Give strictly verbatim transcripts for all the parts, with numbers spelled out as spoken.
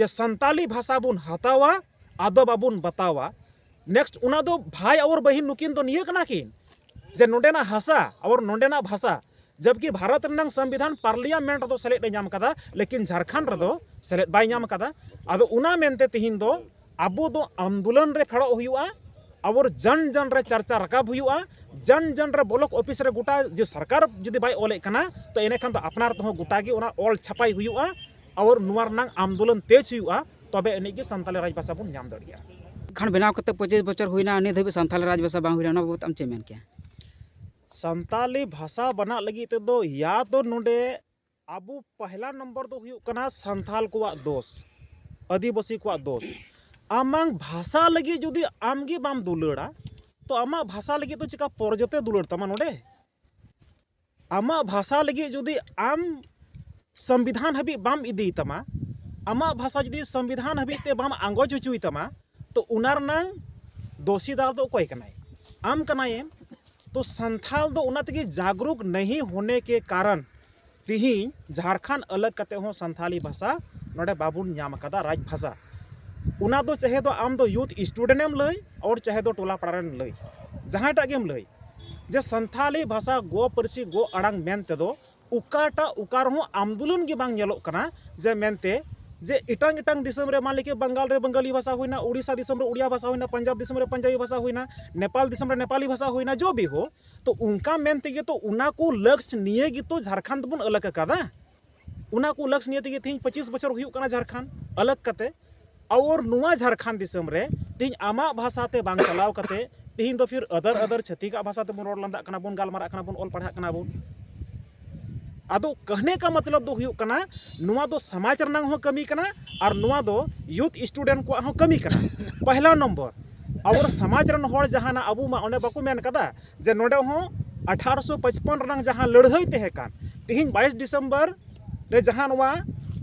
ᱡᱮ ᱥᱟᱱᱛᱟᱞᱤ ᱵᱷᱟᱥᱟ ᱵᱚᱱ ᱦᱟᱛᱟᱣᱟ, ᱟᱫᱚ ᱵᱟᱵᱚᱱ ᱵᱟᱛᱟᱣᱟ᱾ ᱱᱮᱠᱥᱴ ᱚᱱᱟ ᱫᱚ ᱵᱷᱟᱭ ᱟᱣᱟᱨ ᱵᱟᱹᱦᱤᱱ ᱱᱩᱠᱤᱱ ᱫᱚ ᱱᱤᱭᱟᱹ ᱠᱟᱱᱟ ᱠᱤᱱ ᱡᱮ ᱱᱚᱰᱮᱱᱟᱜ ᱦᱟᱥᱟ ᱟᱣᱟᱨ ᱱᱚᱰᱮᱱᱟᱜ ᱵᱷᱟᱥᱟ, ᱡᱚᱵᱠᱤ ᱵᱷᱟᱨᱚᱛ ᱨᱮᱱᱟᱜ ᱥᱚᱝᱵᱤᱫᱷᱟᱱ ᱯᱟᱨᱞᱤᱭᱟᱢᱮᱱᱴ ᱨᱮᱫᱚ ᱥᱮᱞᱮᱫ ᱮ ᱧᱟᱢ ᱠᱟᱫᱟ, ᱞᱮᱠᱤᱱ ᱡᱷᱟᱲᱠᱷᱚᱸᱰ ᱨᱮᱫᱚ ᱥᱮᱞᱮᱫ ᱵᱟᱭ ᱧᱟᱢ ᱠᱟᱫᱟ᱾ ᱟᱫᱚ ᱚᱱᱟ ᱢᱮᱱᱛᱮ ᱛᱤᱦᱤᱧ ᱫᱚ ᱟᱵᱚ ᱫᱚ ᱟᱱᱫᱳᱞᱚᱱ ᱨᱮ ᱯᱷᱮᱰᱚᱜ ᱦᱩᱭᱩᱜᱼᱟ, ᱟᱵᱚᱨ ᱡᱟᱱ ᱡᱟᱱ ᱨᱮ ᱪᱟᱨᱪᱟ ᱨᱟᱠᱟᱵ ᱦᱩᱭᱩᱜᱼᱟ, ᱡᱟᱱ ᱡᱟᱱ ᱨᱮ ᱵᱞᱚᱠ ᱚᱯᱷᱤᱥ ᱨᱮ ᱜᱚᱴᱟ ᱡᱮ ᱥᱚᱨᱠᱟᱨ ᱡᱩᱫᱤ ᱵᱟᱭ ᱚᱞᱮᱫ ᱠᱟᱱᱟ, ᱛᱚ ᱮᱱᱮᱠᱷᱟᱱ ᱫᱚ ᱟᱯᱱᱟᱨ ᱛᱮᱦᱚᱸ ᱜᱚᱴᱟ ᱜᱮ ᱚᱱᱟ ᱚᱞ ᱪᱷᱟᱯᱟᱭ ᱦᱩᱭᱩᱜᱼᱟ, ᱟᱵᱚᱨ ᱱᱚᱣᱟ ᱨᱮᱱᱟᱜ ᱟᱱᱫᱳᱞᱚᱱ ᱛᱮᱡᱽ ᱦᱩᱭᱩᱜᱼᱟ, ᱛᱚᱵᱮ ᱮᱱᱮᱡ ᱜᱮ ᱥᱟᱱᱛᱟᱞᱤ ᱨᱟᱡᱽ ᱵᱷᱟᱥᱟ ᱵᱚᱱ ᱧᱟᱢ ᱫᱟᱲᱮᱭᱟᱜᱼᱟ᱾ ᱠᱷᱟᱱ ᱵᱮᱱᱟᱣ ᱠᱟᱛᱮ ᱯᱚᱸᱪᱤᱥ ᱵᱚᱪᱷᱚᱨ ᱦᱩᱭᱱᱟ, ᱱᱤᱛ ᱫᱷᱟᱹᱵᱤᱡ ᱥᱟᱱᱛᱟᱞᱤ ᱨᱟᱡᱽ ᱵᱷᱟᱥᱟ ᱵᱟᱝ ᱦᱩᱭᱱᱟ, ᱚᱱᱟ ᱵᱟᱵᱚᱫ ᱟᱢ ᱪᱮᱫ ᱮᱢ ᱢᱮᱱ ᱠᱮᱭᱟ? ᱥᱟᱱᱛᱟᱞᱤ ᱵᱷᱟᱥᱟ ᱵᱟᱱᱟᱜ ᱞᱟᱹᱜᱤᱫ ᱛᱮᱫᱚ ᱭᱟ ᱫᱚ ᱱᱚᱰᱮ ᱟᱵᱚ ᱯᱟᱦᱞᱟ ᱱᱚᱢᱵᱚᱨ ᱫᱚ ᱦᱩᱭᱩᱜ ᱠᱟᱱᱟ ᱥᱟᱱᱛᱟᱞ ᱠᱚᱣᱟᱜ ᱫᱳᱥ, ᱟᱹᱫᱤᱵᱟᱹᱥᱤ ᱠᱚᱣᱟᱜ ᱫᱳᱥ᱾ ᱟᱢᱟᱝ ᱵᱷᱟᱥᱟ ᱞᱟᱹᱜᱤᱫ ᱡᱩᱫᱤ ᱟᱢ ᱜᱮ ᱵᱟᱢ ᱫᱩᱞᱟᱹᱲᱟ, ᱛᱚ ᱟᱢᱟᱜ ᱵᱷᱟᱥᱟ ᱞᱟᱹᱜᱤᱫ ᱫᱚ ᱪᱮᱠᱟ ᱯᱚᱨᱡᱚᱛᱮ ᱫᱩᱞᱟᱹᱲ ᱛᱟᱢᱟ ᱱᱚᱰᱮ? ᱟᱢᱟᱜ ᱵᱷᱟᱥᱟ ᱞᱟᱹᱜᱤᱫ ᱡᱩᱫᱤ ᱟᱢ ᱥᱚᱝᱵᱤᱫᱷᱟᱱ ᱦᱟᱹᱵᱤᱡ ᱵᱟᱢ ᱤᱫᱤᱭ ᱛᱟᱢᱟ, ᱟᱢᱟᱜ ᱵᱷᱟᱥᱟ ᱡᱩᱫᱤ ᱥᱚᱝᱵᱤᱫᱷᱟᱱ ᱦᱟᱹᱵᱤᱡ ᱛᱮ ᱵᱟᱢ ᱟᱸᱜᱚᱪ ᱦᱚᱪᱚᱭ ᱛᱟᱢᱟ, ᱛᱚ ᱚᱱᱟ ᱨᱮᱱᱟᱝ ᱫᱳᱥᱤᱫᱟᱨ ᱫᱚ ᱚᱠᱚᱭ ᱠᱟᱱᱟᱭ? ᱟᱢ ᱠᱟᱱᱟᱭᱮᱢ᱾ ᱛᱚ ᱥᱟᱱᱛᱷᱟᱞ ᱫᱚ ᱚᱱᱟ ᱛᱮᱜᱮ ᱡᱟᱜᱽᱨᱩᱠ ᱱᱟᱦᱤ ᱦᱳᱱᱮ ᱠᱮ ᱠᱟᱨᱚᱱ ᱛᱤᱦᱤᱧ ᱡᱷᱟᱲᱠᱷᱚᱸᱰ ᱟᱞᱟᱜᱽ ᱠᱟᱛᱮ ᱦᱚᱸ ᱥᱟᱱᱛᱷᱟᱞᱤ ᱵᱷᱟᱥᱟ ᱱᱚᱰᱮ ᱵᱟᱵᱚᱱ ᱧᱟᱢ ᱟᱠᱟᱫᱟ ᱨᱟᱡᱽ ᱵᱷᱟᱥᱟ᱾ ᱚᱱᱟ ᱫᱚ ᱪᱟᱦᱮ ᱫᱚ ᱟᱢ ᱫᱚ ᱭᱩᱛᱷ ᱥᱴᱩᱰᱮᱱᱴ ᱮᱢ ᱞᱟᱹᱭ ᱟᱨ ᱪᱟᱦᱮ ᱫᱚ ᱴᱚᱞᱟ ᱯᱟᱲᱟ ᱨᱮᱱ ᱞᱟᱹᱭ, ᱡᱟᱦᱟᱸᱭᱴᱟᱜ ᱜᱮᱢ ᱞᱟᱹᱭ, ᱡᱮ ᱥᱟᱱᱛᱷᱟᱞᱤ ᱵᱷᱟᱥᱟ ᱜᱚ ᱯᱟᱹᱨᱥᱤ ᱜᱚ ᱟᱲᱟᱝ ᱢᱮᱱ ᱛᱮᱫᱚ ᱚᱠᱟᱴᱟᱜ ᱚᱠᱟ ᱨᱮᱦᱚᱸ ᱟᱱᱫᱳᱞᱚᱱ ᱜᱮ ᱵᱟᱝ ᱧᱮᱞᱚᱜ ᱠᱟᱱᱟ᱾ ᱡᱮ ᱢᱮᱱᱛᱮ ᱡᱮ ᱮᱴᱟᱝ ᱮᱴᱟᱝ ᱫᱤᱥᱚᱢ ᱨᱮ ᱢᱟᱱ ᱞᱮᱠᱮ ᱵᱟᱝᱜᱟᱞ ᱨᱮ ᱵᱟᱝᱜᱟᱞᱤ ᱵᱷᱟᱥᱟ ᱦᱩᱭᱱᱟ, ᱩᱲᱤᱥᱥᱟ ᱫᱤᱥᱚᱢ ᱨᱮ ᱩᱲᱤᱭᱟ ᱵᱷᱟᱥᱟ ᱦᱩᱭᱱᱟ, ᱯᱟᱧᱡᱟᱵᱽ ᱫᱤᱥᱚᱢ ᱨᱮ ᱯᱟᱧᱡᱟᱵᱤ ᱵᱷᱟᱥᱟ ᱦᱩᱭᱱᱟ, ᱱᱮᱯᱟᱞ ᱫᱤᱥᱚᱢ ᱨᱮ ᱱᱮᱯᱟᱞᱤ ᱵᱷᱟᱥᱟ ᱦᱩᱭᱱᱟ, ᱡᱚ ᱵᱤ ᱦᱳ, ᱛᱚ ᱚᱱᱠᱟ ᱢᱮᱱ ᱛᱮᱜᱮ ᱛᱚ ᱚᱱᱟ ᱠᱚ ᱞᱟᱹᱠᱥ ᱱᱤᱭᱮ ᱜᱮᱛᱚ ᱡᱷᱟᱲᱠᱷᱚᱸᱰ ᱵᱚᱱ ᱟᱞᱟᱜᱽ ᱟᱠᱟᱫᱟ᱾ ᱚᱱᱟ ᱠᱚ ᱞᱟᱹᱠᱥ ᱱᱤᱭᱮ ᱛᱮᱜᱮ ᱛᱮᱦᱮᱧ ᱯᱚᱸᱪᱤᱥ ᱵᱚᱪᱷᱚᱨ ᱦᱩᱭᱩᱜ ᱠᱟᱱᱟ ᱡᱷᱟᱲᱠᱷᱚᱸᱰ ᱟᱞᱟᱜᱽ ᱠᱟᱛᱮ᱾ ᱟᱨ ᱱᱚᱣᱟ ᱡᱷᱟᱲᱠᱷᱚᱸᱰ ᱫᱤᱥᱚᱢ ᱨᱮ ᱛᱮᱦᱮᱧ ᱟᱢᱟᱜ ᱵᱷᱟᱥᱟ ᱛᱮ ᱵᱟᱝ ᱪᱟᱞᱟᱣ ᱠᱟᱛᱮ ᱛᱮᱦᱮᱧ ᱫᱚ ᱯᱷᱤᱨ ᱟᱫᱟᱨ ᱟᱫᱟᱨ ᱪᱷᱟᱹᱛᱤᱠᱟᱜ ᱵᱷᱟᱥᱟ ᱛᱮᱵᱚᱱ ᱨᱚᱲ ᱞᱟᱸᱫᱟᱜ ᱠᱟᱱᱟ ᱵᱚᱱ, ᱜᱟᱞᱢᱟᱨᱟᱜ ᱠᱟᱱᱟ ᱵᱚᱱ, ᱚᱞ ᱯᱟᱲᱦᱟᱜ ᱠᱟᱱᱟ ᱵᱚᱱ᱾ ᱟᱫᱚ ᱠᱟᱹᱦᱱᱮ ᱠᱟ ᱢᱚᱛᱞᱚᱵ ᱫᱚ ᱦᱩᱭᱩᱜ ᱠᱟᱱᱟ, ᱱᱚᱣᱟ ᱫᱚ ᱥᱚᱢᱟᱡᱽ ᱨᱮᱱᱟᱝ ᱦᱚᱸ ᱠᱟᱹᱢᱤ ᱠᱟᱱᱟ ᱟᱨ ᱱᱚᱣᱟ ᱫᱚ ᱭᱩᱛᱷ ᱥᱴᱩᱰᱮᱱᱴ ᱠᱚᱣᱟᱜ ᱦᱚᱸ ᱠᱟᱹᱢᱤ ᱠᱟᱱᱟ᱾ ᱯᱟᱦᱞᱟ ᱱᱚᱢᱵᱚᱨ, ᱟᱵᱚ ᱥᱚᱢᱟᱡᱽ ᱨᱮᱱ ᱦᱚᱲ ᱡᱟᱦᱟᱱᱟᱜ ᱟᱵᱚ ᱢᱟ ᱚᱸᱰᱮ ᱵᱟᱠᱚ ᱢᱮᱱ ᱠᱟᱫᱟ ᱡᱮ ᱱᱚᱰᱮ ᱦᱚᱸ ᱟᱴᱷᱟᱨᱚᱥᱚ ᱯᱟᱸᱪᱯᱚᱱ ᱨᱮᱱᱟᱝ ᱡᱟᱦᱟᱸ ᱞᱟᱹᱲᱦᱟᱹᱭ ᱛᱟᱦᱮᱸ ᱠᱟᱱ, ᱛᱮᱦᱮᱧ ᱵᱟᱭᱤᱥ ᱰᱤᱥᱮᱢᱵᱚᱨ ᱨᱮ ᱡᱟᱦᱟᱸ ᱱᱚᱣᱟ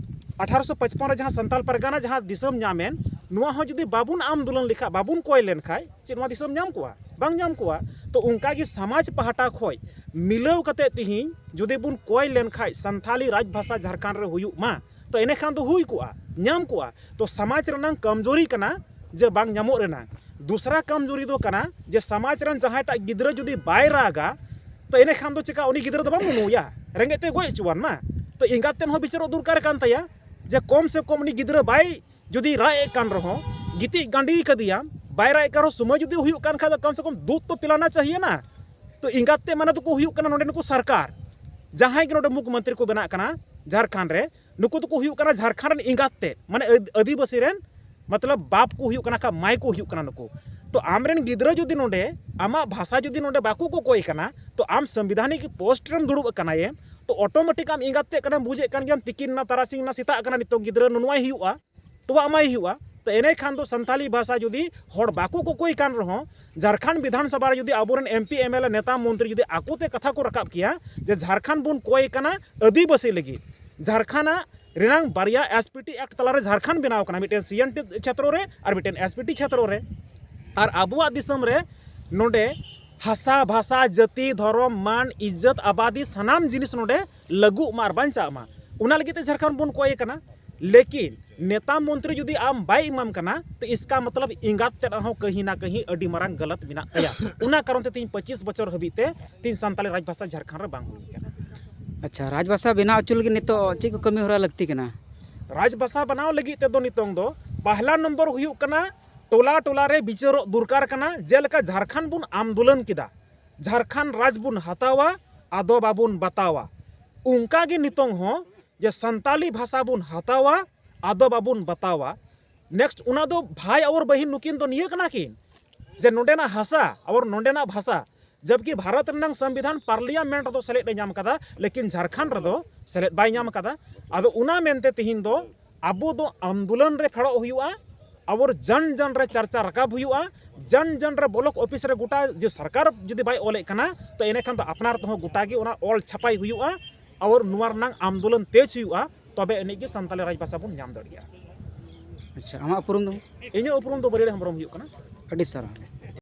ᱟᱴᱷᱟᱨᱚᱥᱚ ᱯᱟᱸᱪᱯᱚᱱ ᱨᱮ ᱡᱟᱦᱟᱸ ᱥᱟᱱᱛᱟᱞ ᱯᱟᱨᱜᱟᱱᱟ ᱡᱟᱦᱟᱸ ᱫᱤᱥᱚᱢ ᱧᱟᱢᱮᱱ, ᱱᱚᱣᱟ ᱦᱚᱸ ᱡᱩᱫᱤ ᱵᱟᱵᱚᱱ ᱟᱱᱫᱳᱞᱚᱱ ᱞᱮᱠᱷᱟᱡ, ᱵᱟᱵᱚᱱ ᱠᱚᱭ ᱞᱮᱱᱠᱷᱟᱡ, ᱪᱮᱫ ᱱᱚᱣᱟ ᱫᱤᱥᱚᱢ ᱧᱟᱢ ᱠᱚᱜᱼᱟ? ᱵᱟᱝ ᱧᱟᱢ ᱠᱚᱜᱼᱟ᱾ ᱛᱚ ᱚᱱᱠᱟ ᱜᱮ ᱥᱚᱢᱟᱡᱽ ᱯᱟᱦᱴᱟ ᱠᱷᱚᱡ ᱢᱤᱞᱟᱹᱣ ᱠᱟᱛᱮ ᱛᱤᱦᱤᱧ ᱡᱩᱫᱤ ᱵᱚᱱ ᱠᱚᱭ ᱞᱮᱱᱠᱷᱟᱡ ᱥᱟᱱᱛᱷᱟᱞᱤ ᱨᱟᱡᱽ ᱵᱷᱟᱥᱟ ᱡᱷᱟᱲᱠᱷᱚᱸᱰ ᱨᱮ ᱦᱩᱭᱩᱜ ᱢᱟ, ᱛᱚ ᱮᱱᱮᱠᱷᱟᱱ ᱫᱚ ᱦᱩᱭ ᱠᱚᱜᱼᱟ, ᱧᱟᱢ ᱠᱚᱜᱼᱟ᱾ ᱛᱚ ᱥᱚᱢᱟᱡᱽ ᱨᱮᱱᱟᱝ ᱠᱚᱢᱡᱳᱨᱤ ᱠᱟᱱᱟ ᱡᱮ ᱵᱟᱝ ᱧᱟᱢᱚᱜ ᱨᱮᱱᱟᱝ᱾ ᱫᱩᱥᱨᱟ ᱠᱚᱢᱡᱳᱨᱤ ᱫᱚ ᱠᱟᱱᱟ ᱡᱮ ᱥᱚᱢᱟᱡᱽ ᱨᱮᱱ ᱡᱟᱦᱟᱸᱭᱴᱟᱜ ᱜᱤᱫᱽᱨᱟᱹ ᱡᱩᱫᱤ ᱵᱟᱭ ᱨᱟᱜᱟ, ᱛᱚ ᱮᱱᱮᱠᱷᱟᱱ ᱫᱚ ᱪᱮᱠᱟ ᱩᱱᱤ ᱜᱤᱫᱽᱨᱟᱹ ᱫᱚ ᱵᱟᱢ ᱱᱩᱱᱩᱭᱟ? ᱨᱮᱸᱜᱮᱡ ᱛᱮ ᱜᱚᱡ ᱦᱚᱪᱚᱣᱟᱱ ᱢᱟ᱾ ᱛᱚ ᱮᱸᱜᱟᱛ ᱛᱮᱫ ᱦᱚᱸ ᱵᱤᱪᱟᱹᱨᱚᱜ ᱫᱚᱨᱠᱟᱨ ᱠᱟᱱ ᱛᱟᱭᱟ ᱡᱮ ᱠᱚᱢ ᱥᱮ ᱠᱚᱢ ᱩᱱᱤ ᱜᱤᱫᱽᱨᱟᱹ ᱵᱟᱭ ᱡᱩᱫᱤ ᱨᱟᱜ ᱮᱫ ᱠᱟᱱ ᱨᱮᱦᱚᱸ, ᱜᱤᱛᱤᱡ ᱜᱟᱸᱰᱤ ᱠᱟᱫᱮᱭᱟᱢ, ᱵᱟᱭ ᱨᱟᱜ ᱮᱫ ᱠᱟᱱ ᱨᱮᱦᱚᱸ, ᱥᱚᱢᱚᱭ ᱡᱩᱫᱤ ᱦᱩᱭᱩᱜ ᱠᱟᱱ ᱠᱷᱟᱡ ᱫᱚ ᱠᱚᱢ ᱥᱮ ᱠᱚᱢ ᱫᱩᱫᱷ ᱛᱚ ᱯᱤᱞᱟᱱᱟ ᱪᱟᱦᱤᱭᱮ ᱱᱟ᱾ ᱛᱚ ᱮᱸᱜᱟᱛ ᱛᱮᱫ ᱢᱟᱱᱮ ᱫᱚᱠᱚ ᱦᱩᱭᱩᱜ ᱠᱟᱱᱟ ᱱᱚᱰᱮ ᱱᱩᱠᱩ ᱥᱚᱨᱠᱟᱨ, ᱡᱟᱦᱟᱸᱭ ᱜᱮ ᱱᱚᱰᱮ ᱢᱩᱠᱷᱭᱚᱢᱚᱱᱛᱨᱤ ᱠᱚ ᱵᱮᱱᱟᱜ ᱠᱟᱱᱟ ᱡᱷᱟᱲᱠᱷᱚᱸᱰ ᱨᱮ, ᱱᱩᱠᱩ ᱫᱚᱠᱚ ᱦᱩᱭᱩᱜ ᱠᱟᱱᱟ ᱡᱷᱟᱲᱠᱷᱚᱸᱰ ᱨᱮᱱ ᱮᱸᱜᱟᱛ ᱛᱮᱫ, ᱢᱟᱱᱮ ᱟᱹᱫ-, ᱟᱹᱫᱤᱵᱟᱹᱥᱤ ᱨᱮᱱ, ᱢᱚᱛᱞᱚᱵ, ᱵᱟᱯ ᱠᱚ ᱦᱩᱭᱩᱜ ᱠᱟᱱᱟ, ᱠᱷᱟᱡ ᱢᱟᱭ ᱠᱚ ᱦᱩᱭᱩᱜ ᱠᱟᱱᱟ ᱱᱩᱠᱩ᱾ ᱛᱚ ᱟᱢᱨᱮᱱ ᱜᱤᱫᱽᱨᱟᱹ ᱡᱩᱫᱤ ᱱᱚᱰᱮ ᱟᱢᱟᱜ ᱵᱷᱟᱥᱟ ᱡᱩᱫᱤ ᱱᱚᱰᱮ ᱵᱟᱠᱚ ᱠᱚᱠᱚᱭ ᱠᱟᱱᱟ, ᱛᱚ ᱟᱢ ᱥᱚᱝᱵᱤᱫᱷᱟᱱᱤᱠ ᱯᱳᱥᱴ ᱨᱮᱢ ᱫᱩᱲᱩᱵ ᱟᱠᱟᱱᱟ ᱮᱢ, ᱛᱚ ᱚᱴᱳᱢᱮᱴᱤᱠ ᱟᱢ ᱮᱸᱜᱟᱛ ᱛᱮᱫ ᱠᱟᱱᱟᱢ, ᱵᱩᱡᱮᱫ ᱠᱟᱱ ᱜᱮᱭᱟᱢ, ᱛᱤᱠᱤᱱ ᱱᱟ, ᱛᱟᱨᱟᱥᱤᱧ ᱱᱟ, ᱥᱮᱛᱟᱜ ᱠᱟᱱᱟ, ᱱᱤᱛᱚᱝ ᱜᱤᱫᱽᱨᱟᱹ ᱱᱩᱱᱩᱣᱟᱭ ᱦᱩᱭᱩᱜᱼᱟ, ᱛᱚᱣᱟ ᱮᱢᱟᱭ ᱦᱩᱭᱩᱜᱼᱟ᱾ ᱛᱚ ᱮᱱᱮᱠᱷᱟᱱ ᱫᱚ ᱥᱟᱱᱛᱟᱞᱤ ᱵᱷᱟᱥᱟ ᱡᱩᱫᱤ ᱦᱚᱲ ᱵᱟᱠᱚ ᱠᱚᱠᱚᱭ ᱠᱟᱱ ᱨᱮᱦᱚᱸ, ᱡᱷᱟᱲᱠᱷᱚᱸᱰ ᱵᱤᱫᱷᱟᱱ ᱥᱚᱵᱷᱟ ᱨᱮ ᱡᱩᱫᱤ ᱟᱵᱚᱨᱮᱱ M P, M L A, ᱱᱮᱛᱟ, ᱢᱚᱱᱛᱨᱤ ᱡᱩᱫᱤ ᱟᱠᱚ ᱛᱮ ᱠᱟᱛᱷᱟ ᱠᱚ ᱨᱟᱠᱟᱵ ᱠᱮᱭᱟ ᱡᱮ ᱡᱷᱟᱲᱠᱷᱚᱸᱰ ᱵᱚᱱ ᱠᱚᱭ ᱠᱟᱱᱟ ᱟᱹᱫᱤᱵᱟᱹᱥᱤ ᱞᱟᱹᱜᱤᱫ, ᱡᱷᱟᱲᱠᱷᱚᱸᱰ ᱨᱮᱱᱟᱝ ᱵᱟᱨᱭᱟ ᱮᱥ ᱯᱤ ᱴᱤ ᱮᱠᱴ ᱛᱟᱞᱟᱨᱮ ᱡᱷᱟᱲᱠᱷᱚᱸᱰ ᱵᱮᱱᱟᱣ ᱠᱟᱱᱟ, ᱢᱤᱫᱴᱮᱱ ᱥᱤ ᱮᱱ ᱴᱤ ᱪᱷᱮᱛᱨᱚ ᱨᱮ ᱟᱨ ᱢᱤᱫᱴᱮᱱ ᱮᱥ ᱯᱤ ᱴᱤ ᱪᱷᱮᱛᱨᱚ ᱨᱮ᱾ ᱟᱨ ᱟᱵᱚᱣᱟᱜ ᱫᱤᱥᱚᱢ ᱨᱮ ᱱᱚᱰᱮ ᱦᱟᱥᱟ, ᱵᱷᱟᱥᱟ, ᱡᱟᱹᱛᱤ, ᱫᱷᱚᱨᱚᱢ, ᱢᱟᱱ, ᱤᱡᱽᱡᱚᱛ, ᱟᱵᱟᱫᱤ, ᱥᱟᱱᱟᱢ ᱡᱤᱱᱤᱥ ᱱᱚᱰᱮ ᱞᱟᱹᱜᱩᱜ ᱢᱟ ᱟᱨ ᱵᱟᱧᱪᱟᱜ ᱢᱟ, ᱚᱱᱟ ᱞᱟᱹᱜᱤᱫ ᱛᱮ ᱡᱷᱟᱲᱠᱷᱚᱸᱰ ᱵᱚᱱ ᱠᱚᱭ ᱠᱟᱱᱟ᱾ ᱞᱮᱠᱤᱱ ᱱᱮᱛᱟ ᱢᱚᱱᱛᱨᱤ ᱡᱩᱫᱤ ᱟᱢ ᱵᱟᱭ ᱮᱢᱟᱢ ᱠᱟᱱᱟ, ᱛᱚ ᱤᱥᱠᱟ ᱢᱚᱛᱞᱚᱵ ᱮᱸᱜᱟᱛ ᱛᱮᱫ ᱦᱚᱸ ᱠᱟᱹᱦᱤ ᱱᱟ ᱠᱟᱹᱦᱤ ᱟᱹᱰᱤ ᱢᱟᱨᱟᱝ ᱜᱟᱞᱟᱛ ᱢᱮᱱᱟᱜ ᱛᱟᱭᱟ᱾ ᱚᱱᱟ ᱠᱟᱨᱚᱱ ᱛᱮ ᱛᱮᱦᱮᱧ ᱯᱚᱸᱪᱤᱥ ᱵᱚᱪᱷᱚᱨ ᱦᱟᱹᱵᱤᱡ ᱛᱮ ᱛᱮᱦᱮᱧ ᱥᱟᱱᱛᱟᱲᱤ ᱨᱟᱡᱽ ᱵᱷᱟᱥᱟ ᱡᱷᱟᱲᱠᱷᱚᱸᱰ ᱨᱮ ᱵᱟᱝ ᱦᱩᱭ ᱠᱟᱱᱟ᱾ ᱟᱪᱪᱷᱟ, ᱨᱟᱡᱽ ᱵᱷᱟᱥᱟ ᱵᱮᱱᱟᱣ ᱦᱚᱪᱚ ᱞᱟᱹᱜᱤᱫ ᱱᱤᱛᱚᱜ ᱪᱮᱫ ᱠᱚ ᱠᱟᱹᱢᱤ ᱦᱚᱨᱟ ᱞᱟᱹᱠᱛᱤ ᱠᱟᱱᱟ? ᱨᱟᱡᱽ ᱵᱷᱟᱥᱟ ᱵᱮᱱᱟᱣ ᱞᱟᱹᱜᱤᱫ ᱛᱮᱫᱚ ᱱᱤᱛᱚᱝ ᱫᱚ ᱯᱟᱦᱞᱟ ᱱᱚᱢᱵᱚᱨ ᱦᱩᱭᱩᱜ ᱠᱟᱱᱟ, ᱴᱚᱞᱟ ᱴᱚᱞᱟ ᱨᱮ ᱵᱤᱪᱟᱹᱨᱚᱜ ᱫᱚᱨᱠᱟᱨ ᱠᱟᱱᱟ᱾ ᱡᱮᱞᱮᱠᱟ ᱡᱷᱟᱲᱠᱷᱚᱸᱰ ᱵᱚᱱ ᱟᱱᱫᱳᱞᱚᱱ ᱠᱮᱫᱟ, ᱡᱷᱟᱲᱠᱷᱚᱸᱰ ᱨᱟᱡᱽ ᱵᱚᱱ ᱦᱟᱛᱟᱣᱟ, ᱟᱫᱚ ᱵᱟᱵᱚᱱ ᱵᱟᱛᱟᱣᱟ᱾ ᱚᱱᱠᱟ ᱜᱮ ᱱᱤᱛᱚᱝ ᱦᱚᱸ ᱡᱮ ᱥᱟᱱᱛᱟᱞᱤ ᱵᱷᱟᱥᱟ ᱵᱚᱱ ᱦᱟᱛᱟᱣᱟ, ᱟᱫᱚ ᱵᱟᱵᱚᱱ ᱵᱟᱛᱟᱣᱟ᱾ ᱱᱮᱠᱥᱴ ᱚᱱᱟ ᱫᱚ ᱵᱷᱟᱭ ᱟᱣᱟᱨ ᱵᱟᱦᱤᱱ ᱱᱩᱠᱤᱱ ᱫᱚ ᱱᱤᱭᱟᱹ ᱠᱟᱱᱟ ᱠᱤᱱ ᱡᱮ ᱱᱚᱰᱮᱱᱟᱜ ᱦᱟᱥᱟ ᱟᱣᱟᱨ ᱱᱚᱰᱮᱱᱟᱜ ᱵᱷᱟᱥᱟ, ᱡᱟᱵᱠᱤ ᱵᱷᱟᱨᱚᱛ ᱨᱮᱱᱟᱜ ᱥᱚᱝᱵᱤᱫᱷᱟᱱ ᱯᱟᱨᱞᱤᱭᱟᱢᱮᱱᱴ ᱨᱮᱫᱚ ᱥᱮᱞᱮᱫ ᱮ ᱧᱟᱢ ᱠᱟᱫᱟ, ᱞᱮᱠᱤᱱ ᱡᱷᱟᱲᱠᱷᱚᱸᱰ ᱨᱮᱫᱚ ᱥᱮᱞᱮᱫ ᱵᱟᱭ ᱧᱟᱢ ᱠᱟᱫᱟ᱾ ᱟᱫᱚ ᱚᱱᱟ ᱢᱮᱱᱛᱮ ᱛᱤᱦᱤᱧ ᱫᱚ ᱟᱵᱚ ᱫᱚ ᱟᱱᱫᱳᱞᱚᱱ ᱨᱮ ᱯᱷᱮᱰᱚᱜ ᱦᱩᱭᱩᱜᱼᱟ, ᱟᱵᱚ ᱡᱚᱱ ᱡᱚᱱ ᱨᱮ ᱪᱟᱨᱪᱟ ᱨᱟᱠᱟᱵ ᱦᱩᱭᱩᱜᱼᱟ, ᱡᱚᱱ ᱡᱚᱱ ᱨᱮ ᱵᱞᱚᱠ ᱚᱯᱷᱤᱥ ᱨᱮ ᱜᱚᱴᱟ ᱡᱮ ᱥᱚᱨᱠᱟᱨ ᱡᱩᱫᱤ ᱵᱟᱭ ᱚᱞᱮᱫ ᱠᱟᱱᱟ, ᱛᱚ ᱮᱱᱮᱠᱷᱟᱱ ᱫᱚ ᱟᱯᱱᱟᱨ ᱛᱮᱦᱚᱸ ᱜᱚᱴᱟ ᱜᱮ ᱚᱱᱟ ᱚᱞ ᱪᱷᱟᱯᱟᱭ ᱦᱩᱭᱩᱜᱼᱟ, ᱟᱨ ᱱᱚᱣᱟ ᱨᱮᱱᱟᱜ ᱟᱱᱫᱳᱞᱚᱱ ᱛᱮᱡᱽ ᱦᱩᱭᱩᱜᱼᱟ, ᱛᱚᱵᱮ ᱟᱹᱱᱤᱡ ᱜᱮ ᱥᱟᱱᱛᱟᱲᱤ ᱨᱟᱡᱽ ᱵᱷᱟᱥᱟ ᱵᱚᱱ ᱧᱟᱢ ᱫᱟᱲᱮᱭᱟᱜᱼᱟ᱾ ᱟᱪᱪᱷᱟ, ᱟᱢᱟᱜ ᱩᱯᱨᱩᱢ ᱫᱚ? ᱤᱧᱟᱹᱜ ᱩᱯᱨᱩᱢ ᱫᱚ ᱵᱟᱹᱨᱤᱭᱟᱹᱲ ᱦᱮᱢᱵᱨᱚᱢ ᱦᱩᱭᱩᱜ ᱠᱟᱱᱟ᱾ ᱟᱹᱰᱤ ᱥᱟᱨᱦᱟᱣ᱾